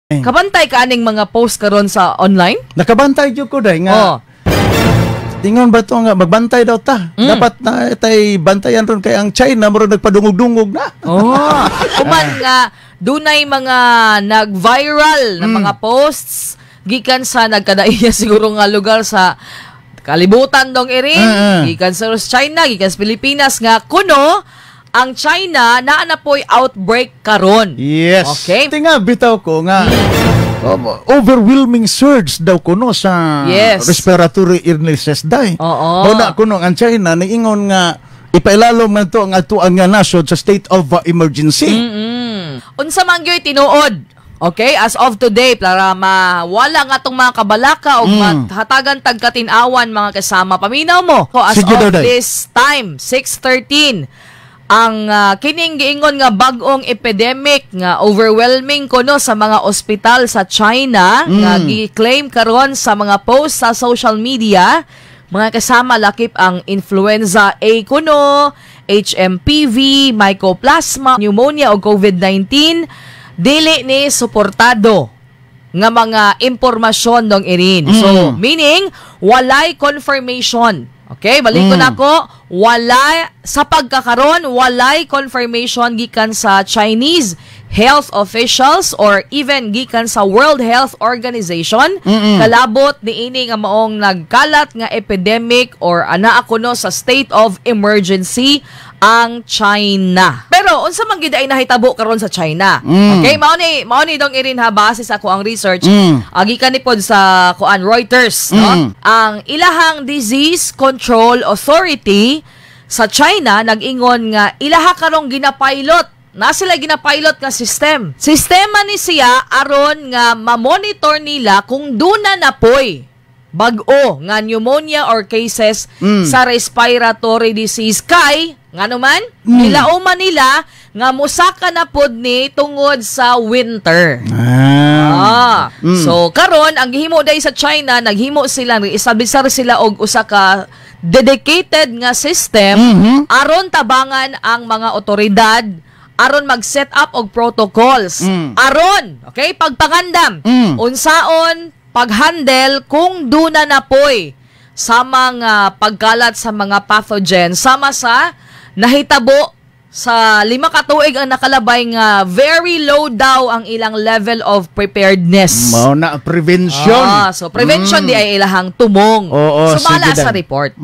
Kabantay ka aning mga post karon sa online? Nakabantay jud ko, day, nga. Ingon ba to nga magbantay daw ta? Dapat na tay bantayan ron kay ang China murag nagpadungog-dungog na. Oh. Kuman nga dunay mga nag-viral na mga posts gikan sa nagkadaiya siguro nga lugar sa kalibutan, dong Erin, gikan sa China, gikan sa Pilipinas, nga kuno ang China naa na po'y outbreak karon. Yes. Okay. Tinga bitaw ko nga overwhelming surge daw kuno sa respiratory illnesses, day. Mao na kuno ang China niingon nga ipailalom man to ang atuang nga nasod sa state of emergency. Unsa man gyoy tinuod? Okay, as of today, para mawala nga atong mga kabalaka o hatagan tag katin-awan, mga kasama. Paminaw mo. So, as Sige of daw, day. This time, 6:13, ang kining giingon nga bag-ong epidemic nga overwhelming kuno sa mga ospital sa China nga gi-claim karon sa mga post sa social media, mga kasama, lakip ang influenza A kuno, HMPV, mycoplasma, pneumonia o COVID-19, dili ni suportado nga mga impormasyon, dong Erin. So, meaning, walay confirmation. Okay, balik ko na ko, wala sa pagkakaron, walay confirmation gikan sa Chinese health officials or even gikan sa World Health Organization kalabot niini nga maong nagkalat nga epidemic or anaa kuno sa state of emergency ang China. Pero unsa man gid ay nahitabo karon sa China? Okay, mao ni, dong Erin, ha, base sa ako ang research. Gikan ni pod sa kuan, Reuters, no? Ang ilahang Disease Control Authority sa China nag-ingon nga ilaha karong ginapilot na sila ginapilot nga system. Sistema ni siya aron nga ma-monitor nila kung duna na poy bag-o nga pneumonia or cases sa respiratory disease kay ngano man gilauman nila nga musaka na pod ni tungod sa winter. Ah. So karon ang gihimo day sa China, naghimo sila, nag-establisar sila og usa ka dedicated nga system aron tabangan ang mga otoridad aron mag-set up og protocols. Aron, okay, pagpangandam unsaon pag-handle kung duna na poy sa mga pagkalat sa mga pathogen sama sa nahitabo sa 5 ka tuig ang nakalabay nga very low daw ang ilang level of preparedness. Mao na prevention. Ah, so prevention di ay ilahang tumong. Oo, Sumala sige, sa Dan. report.